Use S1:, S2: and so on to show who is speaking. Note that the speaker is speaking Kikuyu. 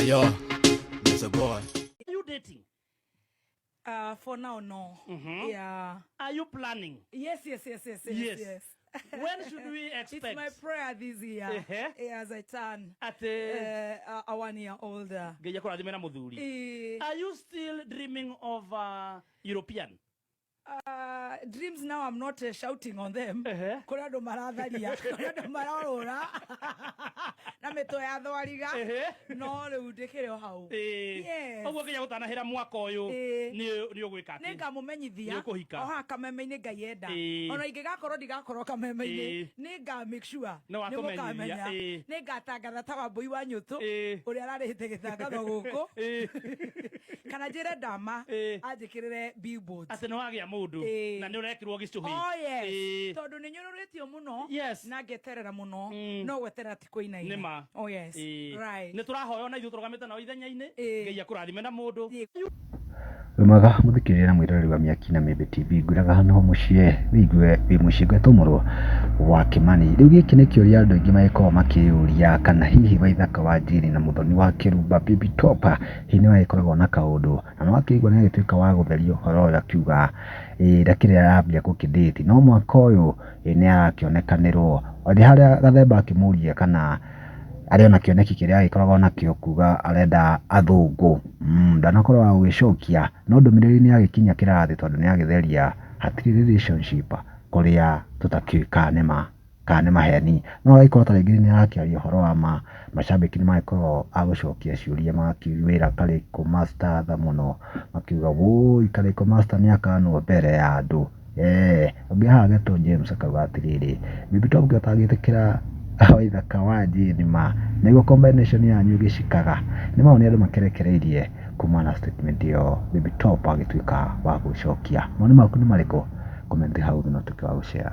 S1: Yo, Mr. Boy.
S2: Are you dating?
S3: For now, no. Yeah.
S2: Are you planning?
S3: Yes.
S2: Yes.
S3: Yes.
S2: When should we
S3: It's
S2: expect?
S3: my prayer this year. As I turn
S2: Atĩ
S3: a 1 year older.
S2: Ngai akũrathime na mũthuri. Are you still dreaming of European?
S3: Dreams now, I'm not shouting on them. Kũrĩ andũ maratharia, kũrĩ andũ marorũra na mĩtwe ya thwariga. No rĩu ndĩkĩrĩ o hau. Yes.
S2: Ũguo nginya gũtanahĩra mwaka ũyũ nĩ nĩ ũgwĩka atĩ?
S3: Nĩ ngamũmenyithia.
S2: Nĩ ũkũhika.
S3: O haha kameme-inĩ, Ngai enda. Ona ingĩgakorwo ndigakorwo kameme-inĩ, nĩ nga make sure
S2: Nĩ watũmenyithia,
S3: mũkamenya. Nĩ ngatangatha ta Wambũi wa Nyũtũ ũrĩa ararĩhĩte gĩtangatho gũkũ, kana njĩre Ndama anjĩkĩrĩre billboards.
S2: Atĩ nĩ wagĩa mũndũ na nĩ ũrekĩrwo gĩcũhĩ.
S3: Oh yes. Tondũ nĩ nyũrũrĩtio mũno na ngeterera mũno, no gweterera ti kũinaina.
S2: Nĩ ma.
S3: Oh yes. Right.
S2: Nĩ tũrahoya ona ithuĩ tũrũgamĩte nao ithenya-inĩ. Ngai akũrathime na mũndũ.
S4: Wĩ mwega mũthikĩrĩria na mwĩroreri wa Mĩaki na Mĩmbi TV, ngwĩraga haha nĩho mũciĩ wĩigue wĩ mũciĩ. Ngwetwo mũrũ wa Kĩmani. Rĩu gĩkĩ nĩ kĩũria andũ aingĩ magĩkoragwo makĩyũria, kana hihi Waithaka wa Njiri na Mũthoni wa Kĩrumba, Baby Top, hihi nĩ magĩkoragwo na kaũndũ? Na nĩ wakĩigua nĩ agĩtuĩka wa gũtheria ũhoro ũyũ, akiuga ĩĩ ndakĩrĩ arambia gũkĩ-date, no mwaka ũyũ nĩ arakĩonekanĩrwo. Nĩ harĩa Gathemba akĩmũria kana arĩ ona kĩoneki kĩrĩa agĩkoragwo nakĩo kuga arenda athũngũ. Ndanakorwo wa gũgĩcokia, no ndũmĩrĩri nĩ yagĩkinya kĩrathi, tondũ nĩ agĩtheria hatirĩ relationship kũrĩa tũtakĩũĩ kana nĩ ma kana nĩ maheni. No agĩkorwo ta rĩngĩ nĩ arakĩaria ũhoro wa ma, macambĩki nĩ magĩkorwo a gũcokia ciũria, magakĩwĩra Karĩkũ Master tha mũno, makiuga wũi Karĩkũ Master nĩ akanwo mbere ya andũ. Ũngĩ haha agetwo James akauga atĩrĩrĩ, Baby Top ũtangĩtĩkĩra Waithaka wa Jane ma nĩguo combination yanyu ĩgĩcikaga. Nĩ mau nĩ andũ makĩrekereirie kumana na statement ĩyo Baby Top agĩtuĩka wa gũcokia. Mawoni maku nĩ marĩkũ? Comment hau thĩ na ũtuĩke wa gũshare.